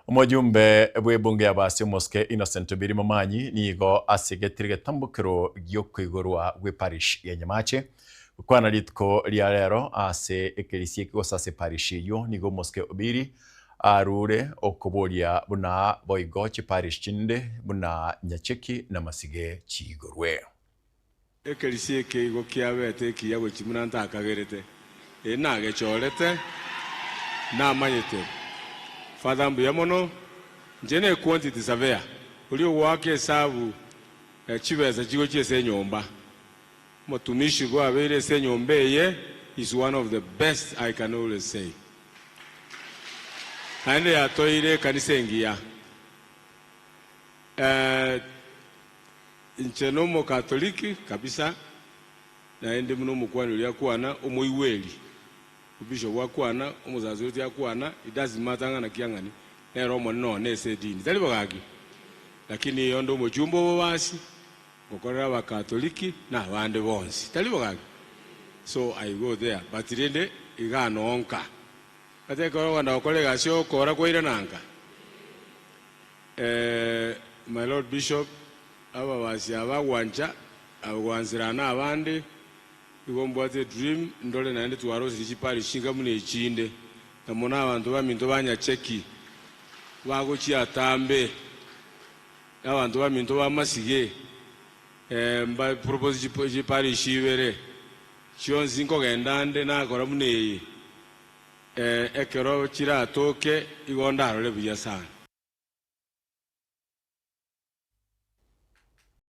Omojumbe bw'ebunge y'Abasi Omosike Innocent Obiri Momanyi nigo asegetire egetambokero gi'okoigorwa gw'eparish ya Nyamache. Gokwana rituko ria rero ase ekerisia eke gose ase eparish eyio nigo Omosike Obiri arure okoboria buna boigo chiparish chinde buna Nyacheki na Masige chiigorwe. Ekerisia eke igo kiabete ekiya gochia buna ntakagerete, ee nagechorete, namanyete. Father mbuya mono, inche ne quantity surveyor, oria ogoaka esabu ya chibesa chigochia ase enyomba. Omotumishi bwabeire ase enyomba eye is one of the best I can always say. Naende yatoeire ekanisa engiya. Eh. Inche nomokatoliki kabisa, naende buna omokuani oria akwana, omoigweri, obishop akwana, omosaserdoti akwana, it doesn't matter ng'a naki ang'ani, nere omonene one ase edini, tari bo gaki? Lakini onde omochumba obobasi, ngokorera abakatoliki na abande bonsi, tari bo gaki? So I go there, but rende igaa noo nka. Ata ekero okogenda gokora egasi ogokora kwairana nka. My Lord Bishop, ababasi aba gwancha gwanserana na abande, igo mbwate edream ndore naende twarosirie chiparish chinga buna echinde, na mono abanto baminto ba Nyacheki bagochia atambe, na abanto baminto ba Masige, mba propose chiparish ibere, chionsi nkogenda nde nakora buna eye, ekero chiratoke igo ndarore buya sana.